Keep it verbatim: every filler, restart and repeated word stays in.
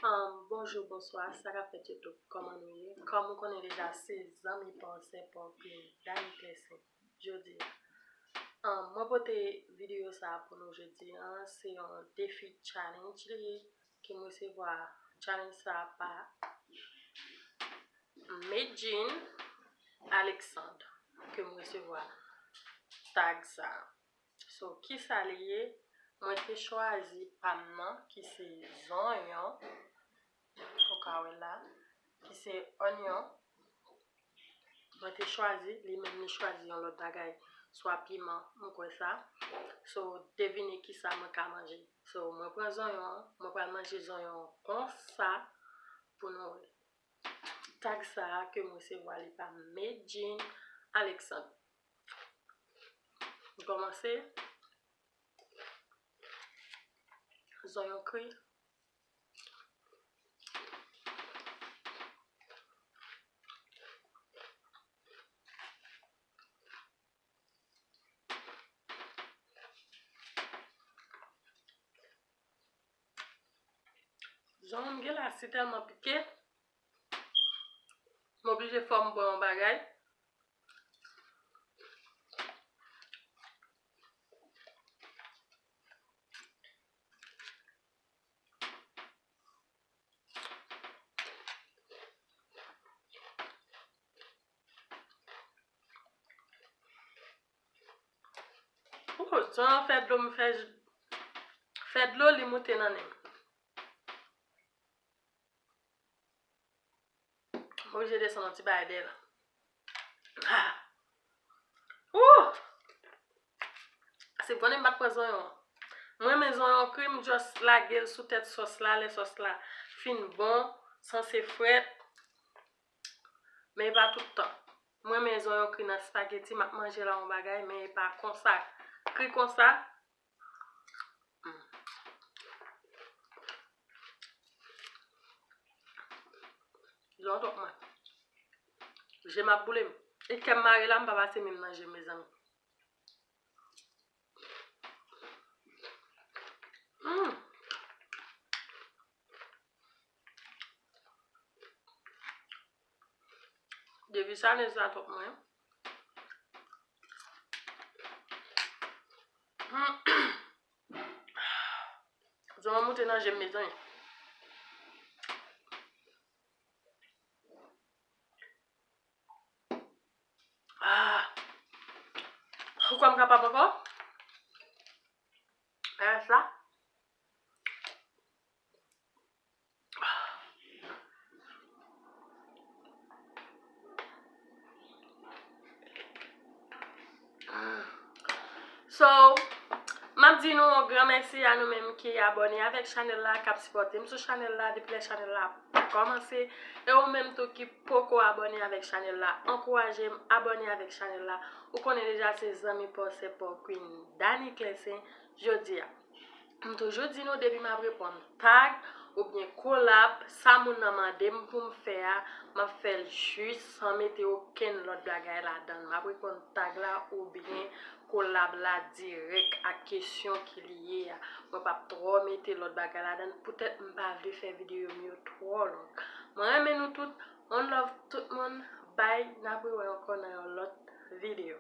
Um, bonjou, bonswa, sa k ap fèt YouTube, kòman nou ye? Kòm ou konnen deja, se zanmi pa w, sè pa w, Queen Dany Clessin. Jodi a, um, mwen pote videyo sa a pou nou jodi a, se yon defi challenge li ye, ke m resevwa challenge sa a pa Medjine Alexandre ke m resevwa tag sa a. So, kisa li ye? Mwen te chwazi pa m nan, ki se zonyon, ou ka wè la, ki se onyon. Mwen te chwazi, li menm li chwazi yon lòt bagay, swa piman, m kwè sa. So, devine kisa mwen ka manje. So, mwen pran zonyon an, mwen pral manje zonyon an konsa pou nou wè. Tag sa a ke m resevwa li pa Medjine Alexandre. M kòmanse. Zonyon kri. Zonyon m gen la si tèlman pike, m oblije fò m bwè yon bagay. Ou, zonyon an fè dlo m fè, fè dlo li moute nan nen m. M oblije desann yon ti bagay dèyè la. Ah! Ooh! Se konnen m pa t pran zonyon an. Mwen renmen zonyon kri, m just lage l sou tèt sòs la, lè sòs la fin bon, sanse frèt. Men e pa tout tan. Mwen renmen zonyon kri nan spaghetti, m ap manje la yon bagay, men e pa konsa. Kri konsa, Hmm. Zonyon twòp mwen. Je m ap boule m. E kè m mare la, m pa pase men m nan je m, mezanmi. Hmm. Depi sa, nen sa twòp mwen. Zonyon moute nan je m, mezanmi. Ah. Ou kwè m kapab ankò? Rès la. So, m ap di nou yon gran mèsi a nou menm ki abòne avèk chanèl la, k ap sipòte m sou chanèl la depi lè chanèl la kòmanse. E ou menm tou ki poko abòne avèk chanèl la, ankouraje m abòne avèk chanèl la. Ou konnen deja se zanmi pa w, sè pa w, Queen Dany Clessin. Jodi a, m toujou di nou depi m ap reponn tag oubyen kolab, sa moun nan mande m pou m fè a, m ap fè l jis san mete okenn lòt bagay ladan l. M ap reponn tag la oubyen kolab la dirèk ak kesyon ki li ye a. Mwen p ap twò mete lòt bagay ladan l poutèt m pa vle fè videyo m yo twò long. Mwen renmen nou tout. One love tout moun. Bye. N ap rewè ankò nan yon lòt videyo.